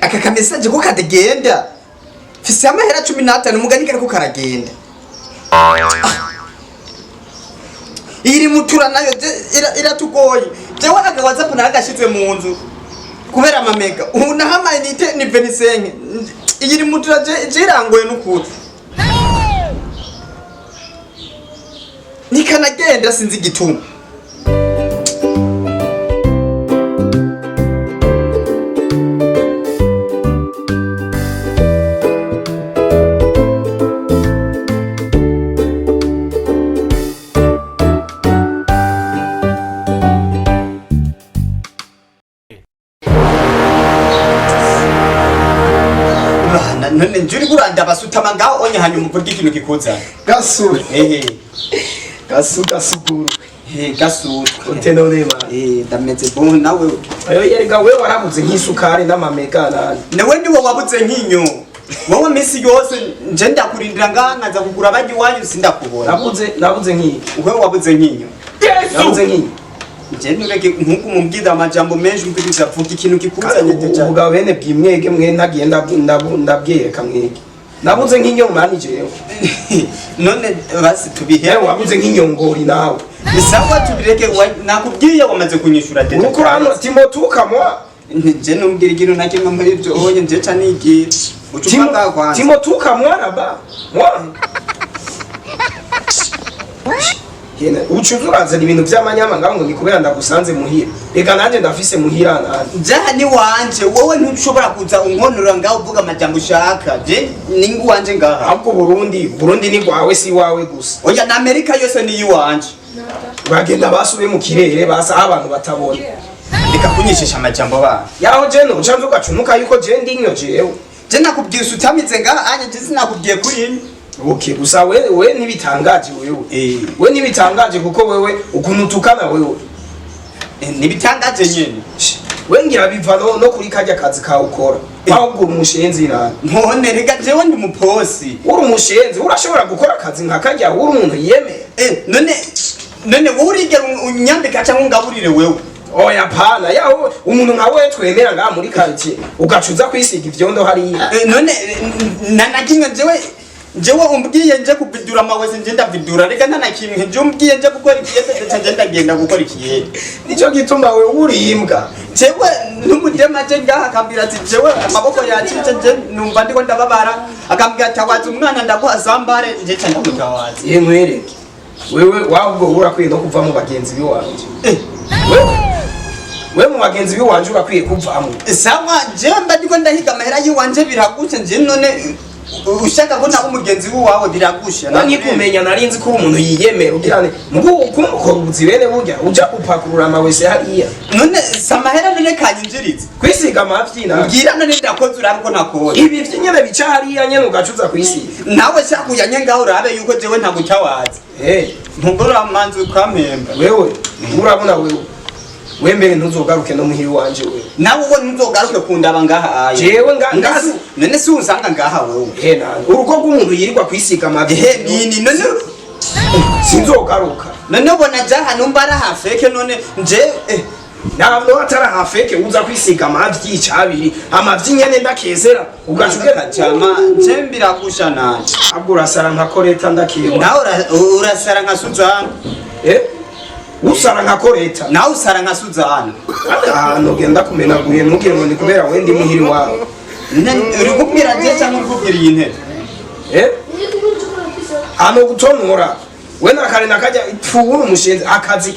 Aka kamesaje ko katagenda, mfise amahera 15, mugani kariko karagenda. Iri mutura nayo iratugoye. Jewe aka WhatsApp naragashize mu nzu kubera amamega, ubu naho amayinite ni 25. Iyi mutura je irangoye n'ukuri, nikanagenda, sinzi igituma. Bana, none nje uriko urandaba, sutama ngaho onye, hanyuma uvuge ikintu kikuzana. Gasu. Ehe. Gasu, gasuguru. He, gasutwa. Ute none ma? Eh, ndameze bon, nawe? Ayo yerega we warabuze nk'isukari n'amamega nani. Nawe niwe wabuze nk'inyo. Wowe misi yose nje ndakurindira ngaha, nkaza kugura bajya iwanyu, sindakubona. Nabuze nk'iki? Wewe wabuze nk'inyo. Nabuze nk'iki? Nje nureke nkuko mubwira amajambo menshi, umviriza, vuga ikintu kikuzanye déjà. Ubugabo bene bwimwege mwe ntagiye ndabyereka mwege. Nabuze nk'inyo mani jewe. None basi tubihe. Yewe wabuze nk'inyongori nawe. Sawa, tubireke, nakubwiye wamaze kunyishura déjà. Uriko urano timotuka mwa. Nje numbwira ikintu na kimwe muri ibyo onye, nje ca nigira ucupa ngaho kwanza. Timotuka mwana ba. Mwa. Yena ucuza urazana ibintu by'amanyama ngaho ngo ni kubera ndagusanze muhira. Reka nanjye ndafise muhira nanje. Jaha ni wanje, wowe ntushobora kuza unkonora ngaho uvuga amajambo ushaka. Je ni wanje ngaha. Ahubwo Burundi ni rwawe, si iwawe gusa. Oya, na Amerika yose ni iwanje. Bagenda basubiye mu kirere basa aho abantu batabona. Reka kunyishisha amajambo bana. Yaho je noca nza ugacunuka yuko je ndinyo jewe. Je nakubwiye usutamize ngaha anye, je sinakubwiye kuri inyo. Okay, gusa we ntibitangaje wewe. We ntibitangaje kuko wewe ukuntu utukana wewe. Ntibitangaje nyene. We ngira biva no kuri karya kazi kawe ukora. Ahubwo uri umushenzi nani. None reka jewe ndi muposi. Uri umushenzi, urashobora gukora akazi nka karya uri umuntu yiyemera. None wowe urigera unyambika cyangwa ungaburire wewe? Oya pana, yaho umuntu nka wewe twemera ngaha muri quartier ugaca uza kwisiga ivyondo hariya. None na kimwe jewe umbwiye nje kuvidura amawese, nje ndavidura. Reka nta na kimwe, nje umbwiye nje gukora ikiyede, ndetse nje ndagenda gukora ikiyede. Nico gituma wewe uri imbwa. Jewe n'umudema je ngaha akambwira ati jewe amaboko yacitse, nje numva ndiko ndababara, akambwira ati awaza umwana ndaguha zambare, nje ca ndamutawaza. Ye nkwereke. Wewe wahubwo urakwiye no kuva mu bagenzi biwanje. Wewe we mu bagenzi biwanje urakwiye kuvamo. Sawa, jewe mba ndiko ndahiga amahera yiwanje, biragushe. Nje none ushaka ko naba umugenzi w'iwawe, biragushe. Nkikumenya nari nzi ko uri umuntu yiyemera ugira ne mugu kumukora ubuzi bene burya uja gupakurura amawese hariya. None si amahera none kanyinjiriza? Kwisiga amavyi na Mbwira none, ndakoze urabe ko nakoze. Ibi vy'inyene bica hariya nyene ugaca uza kwisiga. Nawe shaka uyanye ngaho urabe yuko jewe ntagutawaza. Ntugorora manzi ukampemba. Wewe urabona wewe we mbere ntuzogaruke no muhira wanje wewe. Nawe ubwo ntuzogaruke kundaba ngaha aye. Jewe None si unsanga ngaha wewe? Eh nani urugo rw'umuntu yirirwa kwisiga amavyi. Ehe, nini none? Sinzogaruka. None ubona jaha numva ari hafeke none nje Ntabwo atarahafeke uza kwisiga amavyi icabiri amavyi nyene ndakezera ugaca ugenda. Kajama, nje mbiragusha nanje. Ahubwo urasara nka Koreta ndakiwa. Nawe urasara nka Suzana. Eh usara nka Koreta. Nawe usara nka Suzana. Ahantu ugenda kumenaguye ntugire ngo ni kubera we ndi muhiri wawe. Uri kubwira nje cyangwa uri kubwira iyi ntebe? Eh hano gutonora we nakare nakajya pfu uri umushenzi akazi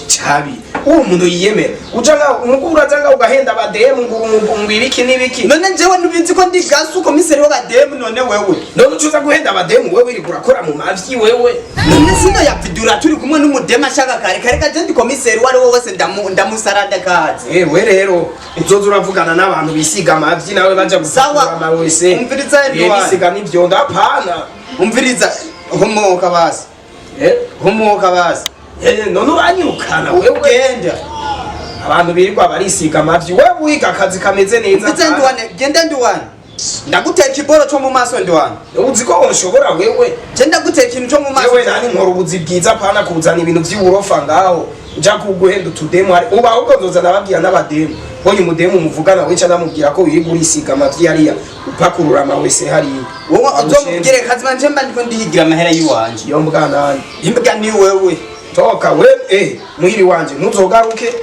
cabi uri umuntu yiyemera uja nga umugu uraza nga ugahenda abademu ngo ngo ibiki n'ibiki. None njewe ntubizi ko ndi gasu komiseri w'abademu none wewe? None ucuza guhenda abademu wewe uri kurakora mu mavyi wewe. None sino yavidura turi kumwe n'umudemu ashaka kare kare kaje, ndi komiseri uwo ari we wese ndamusarada kazi. Eh we rero uzoza uravugana n'abantu bisiga amavyi nawe baja Sawa. gupakura amawese. Umviriza Edouard. Bisiga n'ivyondo apana. Umviriza, humuka basi. Eh Humuka basi. None uranyirukana wewe. Genda. Abantu birirwa barisiga amavyi wewe wiga akazi kameze neza. Umviriza Nduwane, genda Nduwane. Ndaguteka iboro cyo mu maso ndi wana. Uzi ko wonshobora wewe? Je ndaguteka ikintu cyo mu maso. Jewe nani nkora ubuzi bwiza, pana kuzana ibintu vy'uburofa ngaho nja kuguhenda utudemu. Hari ubu ahubwo nzoza nababwira n'abademu, mbonye umudemu muvugana wica ndamubwira ko wirirwa urisiga amavyi hariya, upakurura amawese hariya. Wowe uzomubwire kazima, nje mba ndiko ndihigira amahera yiwanje. Iyo mbwa nani? Imbwa ni wewe. Toka we, muhiri wanje ntuzogaruke.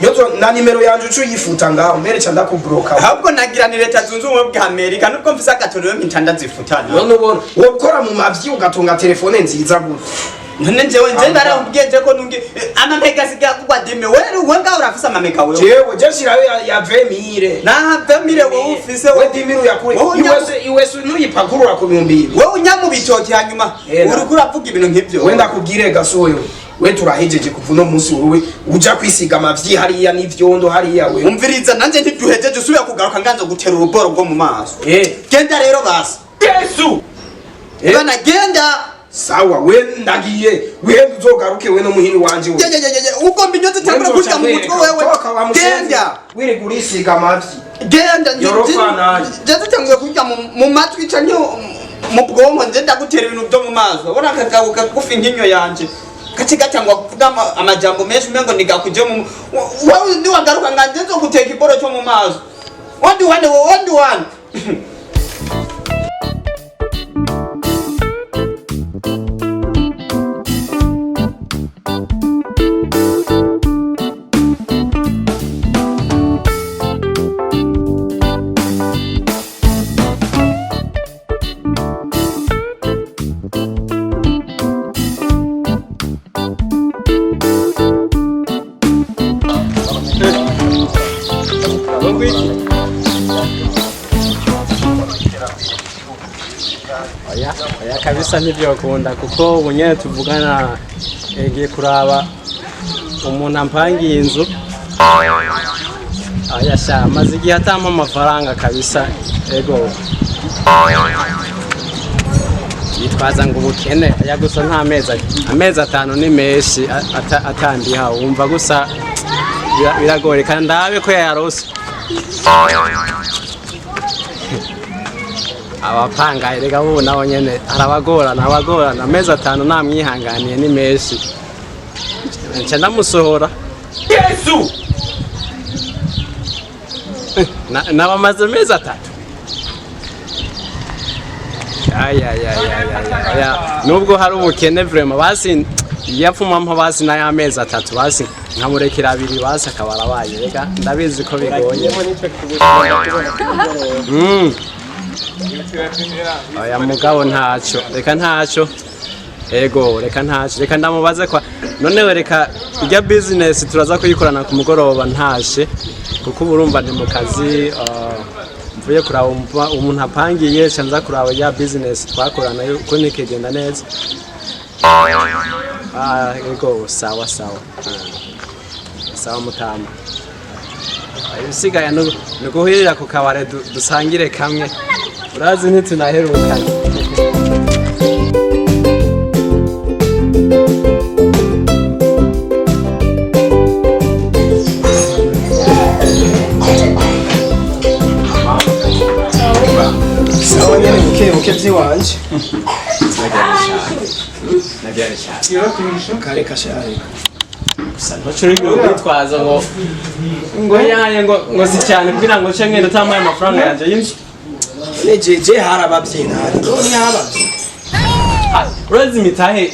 Nyozo na nimero yanje uca uyifuta ngaho mbere, ca ndakubroka. Ahubwo nagira ni Leta Zunze Ubumwe bwa Amerika, nubwo mfise agatorero mpita ndazifutana. None ubona wokora mu mavyi ugatunga telefone nziza gute? None njewe nje ndarakubwiye nje ko nungi amamega asigaye kugwa dime. Wewe we ngaho urafise amamega wewe? Jewe je shirayo ya 20 mille. Naha 20 mille wowe ufise? We 10 mille uyakure. Wowe iwese iwese nuyipakurura ku 2000. Wowe unya mu bitoki, hanyuma uriko uravuga ibintu nk'ivyo. We ndakubwire gasoyo, we turahejeje kuva uno munsi. Wowe uja kwisiga amavyi hariya n'ivyondo hariya we. Umviriza, nanje ntiduhejeje. Usubira kugaruka nganzo gutera uruboro rwo mu maso. Genda rero basi. Yesu. Bana, genda. Sawa, we ndagiye, wihenda uzogaruke we no muhini wanje we. Je, je, je, je, ugomba inyo zitangura kurya mu mutwe wewe. Toka wa mushenzi. Genda. Wirirwa urisiga amavyi. Genda. Yorofa naje. Je zitanguye kurya mu matwi canke mu bwonko, nje ndagutera ibintu byo mu maso. Ubona akagabo kagufi nk'inyo yanje kaci gatangwa kuvuga amajambo menshi, umengo nigakuje mu wewe. Niwagaruka nganje nzoguteka iboro cyo mu maso. Wandi wane wowe, wandi wane. Oya, oya kabisa, ntibyokunda kuko ubu nyene tuvugana ngiye kuraba umuntu ampangiye inzu. Oya sha, amaze igihe atampa amafaranga kabisa. Ego, yitwaza ngo ubukene. Oya, gusa nta mezi, amezi 5 ni menshi atandiha. Wumva gusa biragoye kandi ndabe ko yayarose. Abapangaye rega ubu nabo nyene arabagorana, abagorana. Amezi 5 namwihanganiye ni menshi, nca ndamusohora. Yesu. Nabamaze amezi 3. Ayayayaya, nubwo hari ubukene vraiment, basi yapfuma mpa basi n'aya mezi 3, basi nkamurekera 2, basi akaba arabaye. Rega ndabizi ko bigoye. Oya mugabo ntaco, reka ntaco. Ego, reka ntaco, reka ndamubaze kwa none. Reka ijya business turaza kuyikorana ku mugoroba ntashe, kuko ubu urumva ndi mu kazi. Mvuye kuraba umuntu apangiye, nca nza kuraba ya business twakorana ko nikigenda neza. Ego, sawa sawa. Sawa mutama. Ibisigaye ni guhurira ku kabare dusangire kamwe, urazi ntitunaherukanye. Sawa nyene, buke buke vyiwanje. Kare kashaye. Gusa ntacyo uri kwitwaza ngo yaye ngo si cyane kugira ngo nce ngenda utampaye amafaranga yanjye y'inzu. Nejeje harabavye nani none habavye. Urazi imitahe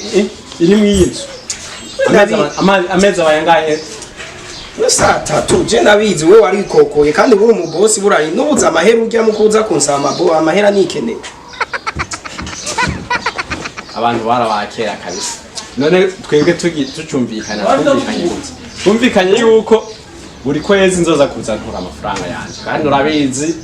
iri mu iyi nzu? Amezi abaye angahe? Yo saa tatu je ndabizi, we warikokoye kandi uri umubosi burayi nubuze amahera urya mu kuza kunsaba amahera nikeneye. Abantu barabakera kabisa. None twebwe tucumvikana, twumvikanye gute? Twumvikanye yuko buri kwezi nzoza kuza ntura amafaranga yanjye, kandi urabizi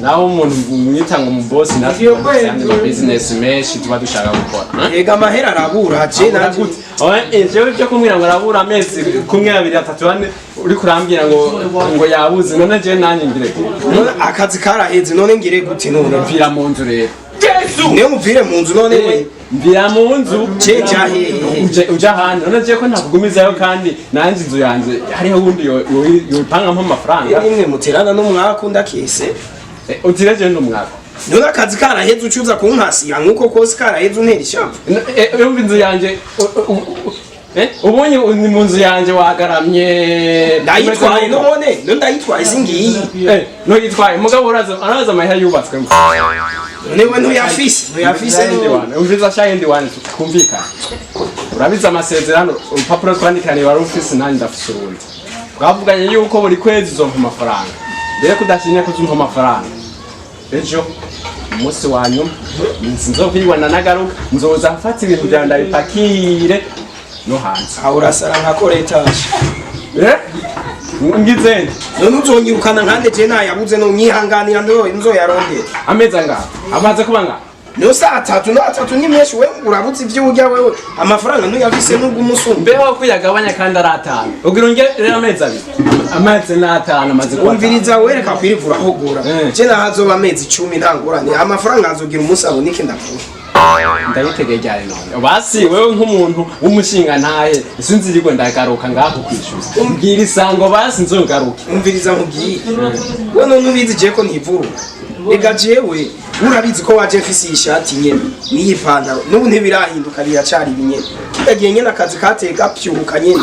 nawe umuntu mwita ngo umubosi, natwe dufise andi ma business menshi tuba dushaka gukora. Ega amahera arabura je nanje. Oya, jewe ibyo kumbwira ngo arabura amezi kumwe, 2, 3, 4, uri kurambwira ngo yabuze, none jewe nanjye ngire gute? None akazi karaheze, none ngire gute none? Mvira mu nzu rero. Niyo muvire mu nzu none we? Mvira mu nzu. Je jahehe? Uje ahandi. None jewe ko ntakugumizayo, kandi nanjye inzu yanjye hariho uwundi yopangamo amafaranga. Nimwe muterana n'umwaku ndakese. Utireje ndi umwaka. None akazi karaheze ucuza kunkasira nkuko kose karaheze untera ishavu. Urumva inzu yanje ubonye ni mu nzu yanje wagaramye. Ndayitwaye none, none ndayitwaye singiyi. Ntuyitwaye mugabo uraza amahera yubatswemo. None we ntuyafise, ntuyafise. Umviza shahindi wanje twumvikana. Urabizi amasezerano, urupapuro twandikiranye wari ufise nanjye ndafise urundi. Twavuganye yuko buri kwezi uzompa amafaranga. Rero kudashimye ko uzompa amafaranga, ejo umunsi wa nyuma sinzokwibona nagaruka, nzoza mfata ibintu byawe ndabipakire no hanze. Aho urasara nka koretaje. Eh? Ngize nte? None uzonyirukana nkande je nayabuze, no nyihanganira nzoyarondera. Amezi angahe amaze kuba ngaha? Niyo saa tatu, no atatu ni menshi. We urabuze ivyo urya wewe, amafaranga ntuyafise nubwo umusumba. Mbeho kuyagabanya kandi ari atanu, ugira unge rero amezi abiri, amezi n'atanu amaze kuba atanu. Umviriza, wereka kwirivura ahugura. Eh. Je nahazoba amezi 10 nta ngorane, amafaranga azogira umunsi aboneke ndavuga. Ndayitegeye ryari none? Basi wewe nk'umuntu w'umushinga ntahe sinzirirwe ndagaruka ngaho kwishyuza, mbwira isango basi nzogaruke. Umviriza nkubwire, we none ubizi je ko ntivurura. Rega jewe urabizi ko waje mfise iyi shati nyene n'iyi pantaro, n'ubu ntibirahinduka, biracari ibi nyene. Kirya gihe nyene akazi kateye gapyuka nyene,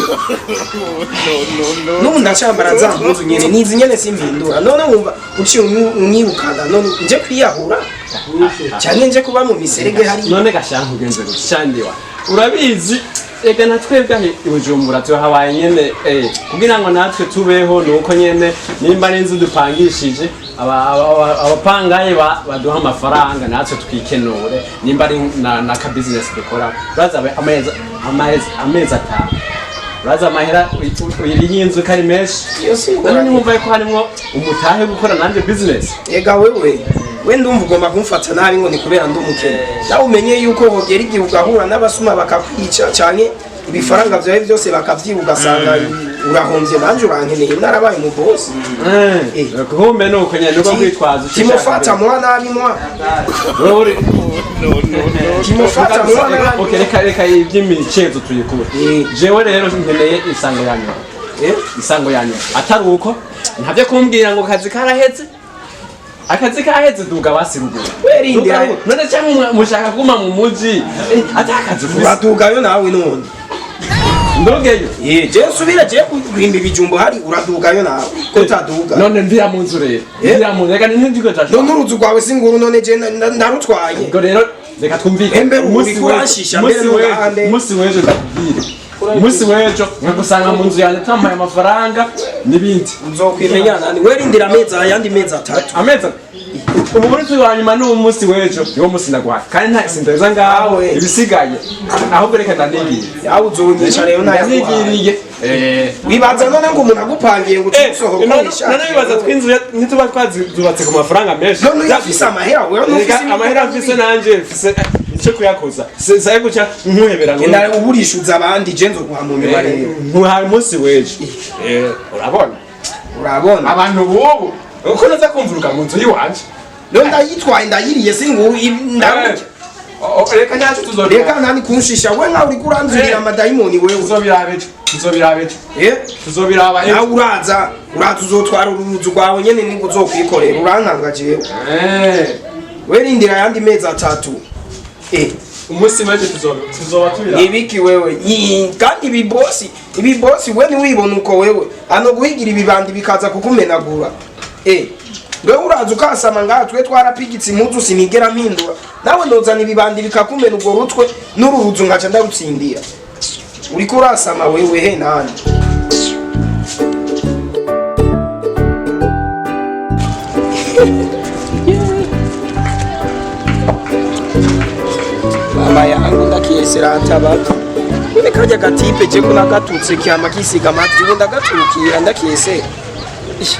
n'ubu ndacambara za mpuzu nyene, nizi nyene simpindura. None wumva uciye unyirukana, none nje kwiyahura canke nje kuba mu miserege hariya? None gashanka ugenze gutya shandiwa, urabizi ega na twebwe aho i Bujumbura tuhabaye nyene, kugira ngo natwe tubeho nuko nyene nimba ari inzu dupangishije, abapangaye baduha amafaranga natwe twikenure, nimba ari na ka business dukora. Uraza amezi 5, uraza amahera uyiriye inzu ko ari menshi. Iyo si None ingorane. ntiwumva yuko harimwo umutahe wo gukora nanje business? Ega wewe, we ndumva ugomba kumfata nabi ngo ni kubera ndi umukene. Nawe umenye yuko hogera igihe ugahura n'abasuma bakakwica canke ibifaranga vyawe byose bakavyiba, ugasanga urahomvye. Nanje urankeneye, narabaye umubosi. Kumbe nuko nyene nuko kwitwaza uco ushaka. Timufata mwa nabi mwa. Wewe uri Timufata mwa nabi. Okay, reka iby'imicezo tuyikure. Jewe rero nkeneye isango ya nyuma. Isango ya nyuma. Atari uko ntabyo kumbwira ngo kazi karaheze. Akazi kaheze, duga basi ruguru. Werindira. Duga ruguru. None cyangwa mushaka kuguma mu muji atakazi ufise? Uradugayo nawe none. Ndogeyo. Je nsubira je guhimba ibijumbo hari, uradugayo nawe ko utaduga? None mvira mu nzu rero. Mvira mu nzu reka ntindiko None uruzu rwawe si nguru, none je ndarutwaye. Ubwo rero reka twumvikane. Embe ubu Umunsi uriko w'ejo- uranshisha, umunsi mbere w'ejo- ntugahande. Umunsi w'ejo ndakubwire. Umunsi w'ejo nkagusanga mu nzu yanjye tambaye amafaranga n'ibindi. Uzokwimenya nani? Werindira amezi, ayandi mezi 3. Amezi ubu munsi wa nyuma ni umunsi w'ejo, niwo munsi ndaguhaye kandi nta sindeza ngaho Awe. ibisigaye, ahubwo reka ndanigiriye. Yawe uzonyica rero ntayaguhaye. Ndanigiriye. Wibaza none ngo umuntu agupangiye ngo ucusohora ukoresha? None wibaza tw'inzu ntituba twazubatse ku mafaranga menshi? None uyafise amahera wewe? Reka Ntufise? amahera mfise nanje mfise icyo kuyakoza, saye guca nkuhebera ngo Genda uburishuza abandi, je nzoguha mu nyuma rero. Ntuhaye umunsi w'ejo. Urabona? Urabona. Abantu bubu uko naza kumvuruka mu nzu y'iwanje. None ndayitwaye, ndayiriye, si nguru ndarurya. Reka ntacyo tuzobira. Reka nani kunshisha we, nkaho uriko uranzurira amadayimoni wewe. Tuzobiraba ejo, tuzobiraba ejo. Tuzobiraba ejo. Nawe uraza uzotwara uruzu rwawe nyene nibwo uzokwikorera, urankanga jewe. Werindira ayandi mezi 3. Umunsi w'ejo tuzoba tubiraba. Ibiki wewe? Kandi ibibosi we ntiwibona uko wewe ano guhigira ibibandi bikaza kukumenagura. Wewe uraza ukasama ngaha, twe twarapigitse impuzu sinigera mpindura, nawe ndozana ibibandi bikakumena urwo rutwe n'uru ruzu nkaca ndarutsindira. Uriko urasama wewe he nani? Mama yangu ndakiyesera atabatu none karya gatipe je ko nagatutse kyama kisiga amatwi, ubu ndagatukira ndakiyesera. Ish,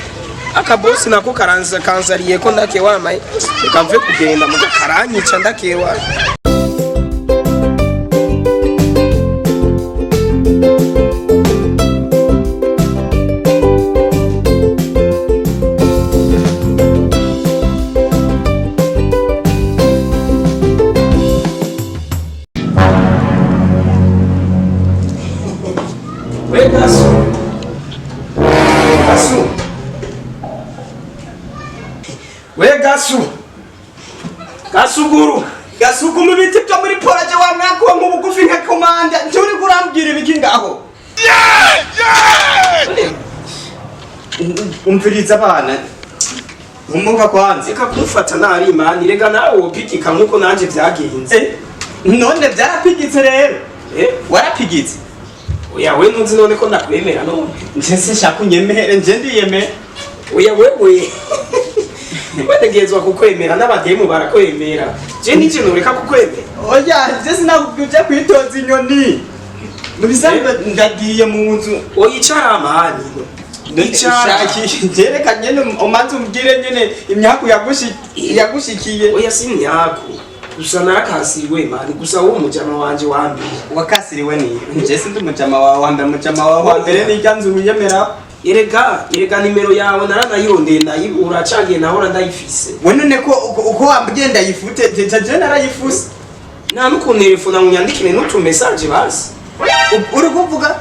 akabosi nako karanza kanzariye ko ndakewamaye, reka mve kugenda muga karanyica ndakewa. We Gasu, Gasu, we Gasu, Gasuguru. Gasuguma ibiti byo muri poraje wa mwaka wa nk'ubugufi nka komanda, nturi kurambwira ibiki ngaho? Umviriza abana, umuka kwanze. Reka kumufata nari mani, rega nawe wopigika nkuko nanje vyagenze. Eh, none byarapigitse rero? Eh? Warapigitse? Oya, we ntuzi none ko ndakwemera none? Nje sinshaka unyemere, nje ndiyemere. Oya, wewe wetegezwa kukwemera, n'abademu barakwemera, je n'ikintu reka kukwemera. Oya, nje sinakubwiye uje kwitoza inyoni mu bisanzwe, ndagiye mu nzu. Oya, icara mani, no icara. Njereka nyene umanze umbwire nyene imyaku yagushikiye. Oya, si imyaku gusa, narakasiriwe mani, gusa wowe umujama wanje wambere. Wakasiriwe ni nje? Sindi umujama wawe wa mbere. Umujama wawe wa mbere nirya nzu wiyemera. Erega nimero yawe naranayirondeye ndayibura, cagiye nahora ndayifise. We none ko uko wambwiye ndayifute, teta je narayifuse. Nta n'ukuntelefona ngo unyandikire n'utumesaje basi? Uri kuvuga?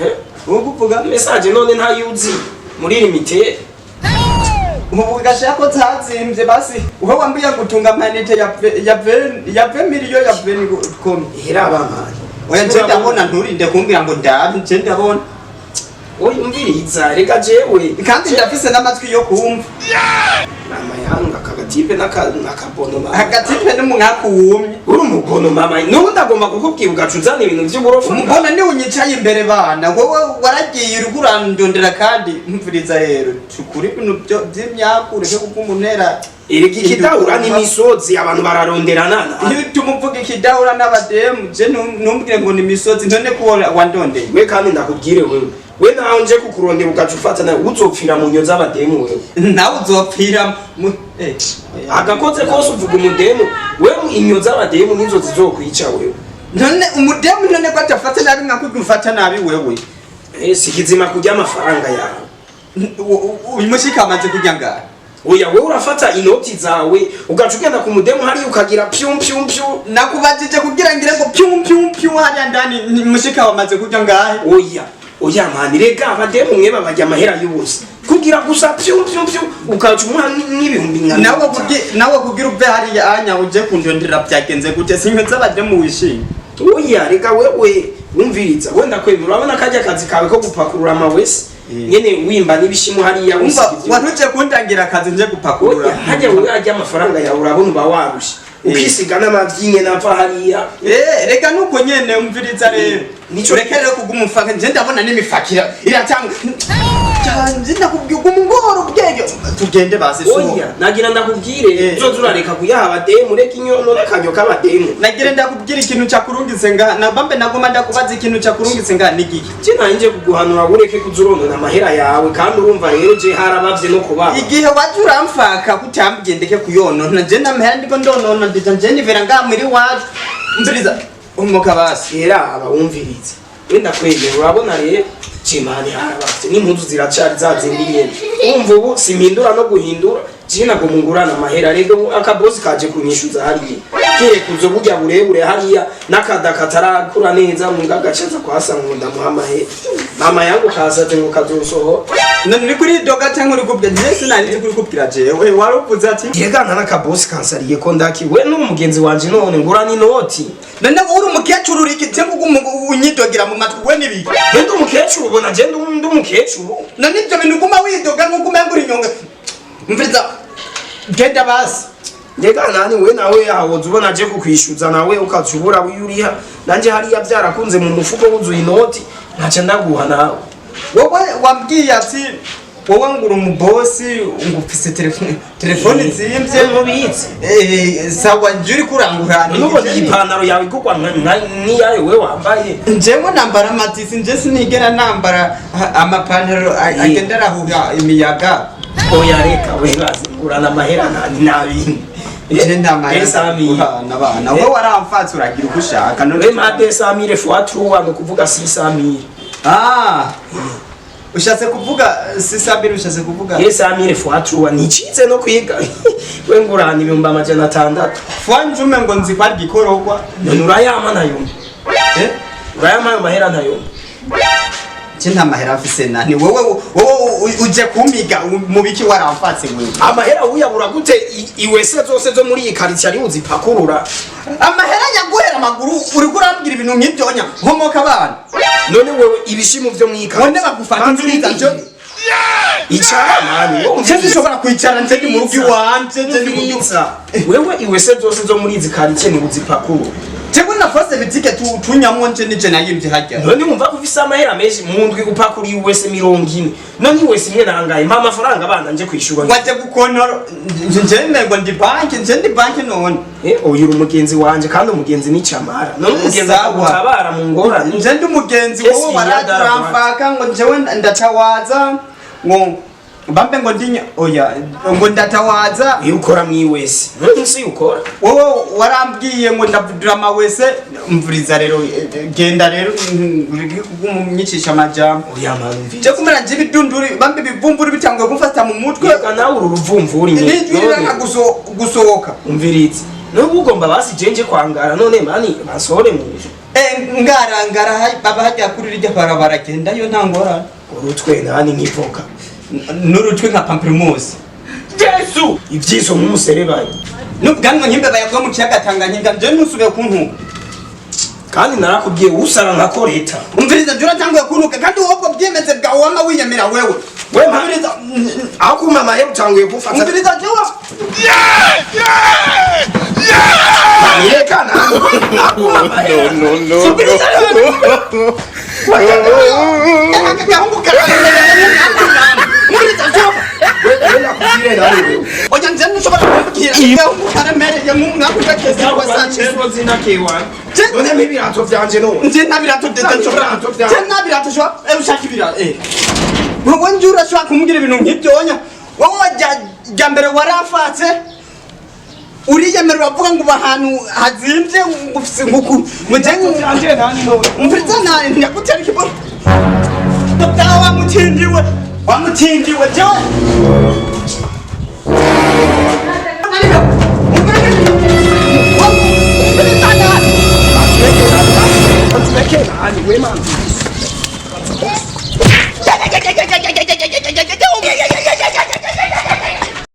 Eh? Uri kuvuga? Message none ntayuzi muri limite? Ubu gashaka ko zazimbye basi, uho wambwiye gutunga amanite ya 20 miliyo ya 20 komi. Hera abamani. Oya, nje ndabona, nturinde kumbwira ngo ndabe, nje ndabona. Oya, umviriza, rega jewe Kandi ndafise n'amatwi yo kumva. Mama yanga akagatipe n'akabono mama. Hagatipe n'umwaku wumye. Uri umubono mama, nubu ndagomba kukubwira ugaca uzana ibintu vy'uburofu. Mbona ni unyicaye imbere bana, wowe waragiye uri kurandondera. Kandi mviriza rero, tukuri ibintu vy'imyaku, ureke kugumunera. Erega ikidahura n'imisozi, abantu bararonderana. Iyo tumuvuga ikidahura n'abademu, je ntumbwire ngo ni imisozi. None ko wandondeye? We kandi ndakubwire, wewe we nawe nje kukurondera ugaca ufata nawe uzopfira mu nyo z'abademu wewe. Nawe uzopfira mu oya. Agakoze kose uvuga umudemu, wewe inyo z'abademu nizo zizokwica wewe. None umudemu, none ko atafata nabi nka ufata nabi wewe? Eh, si kizima kurya amafaranga yawe. Uyu mushika amaze kurya ngahe? Oya, wewe urafata inoti zawe ugaca ugenda ku mudemu hariya ukagira pyu pyu pyu. Nakubajije kugira ngire ngo pyu pyu pyu hariya ndani, ni mushika wamaze kurya ngahe? Oya, oya mani, rega abademu mwe babarya amahera y'ubusa, kugira gusa pyu pyu pyu ukaca umuha n'ibihumbi nka Nawe 50. Nawe kugira uve hariya anya uje kundondera, byagenze gute? Sinyo z'abademu wishimye. Oya, rega wewe wumviriza, wenda kwemera, urabona kajya akazi kawe ko gupakurura amawese nyene wimba n'ibishimu hariya Umva, wisiga ivyo. waruje kundangira akazi nje gupakurura? Oya, hajya wewe arya amafaranga yawe, urabona uba warushe, ukisiga n'amavyinye napfa hariya. Eh, reka nuko nyene, umviriza rero. Nico- Reka rero kuguma umfaka, nje ndabona n'imifakira iratanga. Nje ndakubwiye uguma ungora ubwenge. Tugende basi, sohoka. Oya, nagira ndakubwire, uzoza urareka kuyaha abademu, reka inyono n'akanyo k'abademu. Nagira ndakubwira ikintu cakurungitse nga nabambe, nagoma ndakubaza ikintu cakurungitse nga nigiki? Je nanje kuguhanura, ureke kuza uronona amahera yawe, kandi urumva rero je harabavye no kubaba. Igihe waje uramfaka kutambwiye ndeke kuyonona, nje ndamahera ndiko ndonona, ndija nje nivera ngaha muri wacu. Umviriza, umuka basi. Era aba wumviriza, wenda kwegera, urabona rero cimani harabavye n'impuzu ziracari za zindi nyene, umva ubu simpindura no guhindura, je nagoma ngurana amahera. Rero akabosi kaje kunyishuza hariya, kereka burya burebure hariya n'akada katarakura neza, munga gacaza kwasa ngo ndamuha amahera, mama yangu kasaze ngo kazosohora. None uri kuri doga cyangwa uri kubwira? Nje sinari nzi kuri kubwira jewe, waruvuze ati Yegana n'akabosi kansariye ko ndaki we n'umugenzi wanje, none ngurana inoti. None uri umukecuru, uri iki cyangwa uguma unyidogera mu matwi we n'ibiki? Genda umukecuru, ubona je ndi umukecuru? None ibyo bintu uguma widoga nk'uko umenga uri inyonga. Mviriza, genda basi. Ndega nani, we nawe yahoze ubona aje kukwishyuza, nawe ukaca ubura wiyuriha, nanje hariya byarakunze mu mufuko wuzuye inoti, ntaca ndaguha nawe. Wowe wambwiye ati wowe ngo uri umubosi, ngo ufise telefone zimvye. Mubitse. Eh, sawa, nje uri kurangura. Nubona iyi pantaro yawe igurwa n'iyayo we wambaye? Njyewe nambara amatisi, nje sinigera nambara amapantaro agenda arahuha imiyaga. Oya, reka we bazi ngurana amahera nani nabindi. Nje ndamara 200 000. abana, wowe waramfatse uragira uko ushaka none. We ma 200 000 fois 3 ni ukuvuga 600 000. Ah, ushatse kuvuga 600 000, ushatse kuvuga 200 000 fois 3 nicitse no kwiga, we ngurana 600 000. Fwanjume ngo nzi ko ari igikororwa. None urayama nayo? Eh? Urayama ayo mahera nayo? Je nta mahera mfise nani. Wewe wewe uje kumiga mu biki waramfatse wewe? Amahera uyabura gute? Iwese zose zo muri iyi karitsiye ari uzipakurura. Amahera yaguhera amaguru, uriko urambwira ibintu nk'ibyonya nkomoka abana. None wewe ibishimu vyo mwikaritsiye None bagufata inziriza njo icara mani, wowe. Nje sinshobora kwicara, nje ndi mu rugo iwanje, nje ndi mu rugo. Umviriza. Wewe iwese zose zo muri izi karitsiye ni uzipakurura. Jewe na fose bitike tu tunyamwo, nje nije nayimvye harya. None wumva ko ufise amahera menshi, mu ndwi upakura iwese 40. None iwese imwe nangaye? Mpa amafaranga abana nje kwishura. Waje gukonora nje nego ndi banki, nje ndi banki none? Eh, uyu uri umugenzi wanje, kandi umugenzi ni camara. None umugenzi Sawa. akagutabara mu ngorane. Nje ndi umugenzi. Kesi Wowe waraje yadara. uramfaka ngo njewe ndatawaza, ngo bambe ngo ndinya, oya, ngo ndatawaza. Iyo ukora mwiwese, none si ukora? Wowe warambwiye ngo ndavudura amawese. Mvuriza rero, genda rero, ureke kumunyicisha amajambo. Oya mani, mviriza. Je kumera nje ibidunduri bambe ibivumburi bitanguye kumfata mu mutwe. Reka nawe uru ruvumvuri nyine. Nijwi riranga gusohoka. Umviriza, nubwo ugomba basi jenje kwangara, none mani basohore mu nzu. Eh, ngara ngara baba hajya kuri rirya barabara, gendayo nta ngorane. Urutwe nani nk'ivoka. N'urutwe nka pamplemousse. Jesu, ivyiso nk'umuserebanyi. N'ubwanwa nk'imbeba yavuye mu kiyaga Tanganyika. Nje ntusubire kuntuka. Kandi narakubwiye usara nka koreta. Umviriza, nje uratanguye kuntuka, kandi wowe ubwo bwiyemeze bwawe wama wiyemera wewe. We Umviriza. Aho kumpa amahera utanguye kumfata. Umviriza jewe. Reka nawe amahera. No, no, Umviriza. Aka gahungu umviriza jewe. We nakubwire nawe wewe. Oya, nje ntushobora kumbwira agahungu karemereye nk'umwaka ugakeza wa saa cyenda. None n'ibirato vyanje none? Nje nta birato ndetse nshobora. Ibirato vyawe. Nje nta birato nshobora. Ushaka ibirato? Wowe nje urashobora kumbwira ibintu nk'ibyonya? Wowe jya mbere warafatse, uriyemera, uravuga ngo uba ahantu hazimvye, ngo ufise nguku ngo nje Vyanje nani none? Umviriza, ndagutera ikiboro bwawe. Wamutindiwe, wamutindiwe jewe. Umviriza nabi. Nani we man?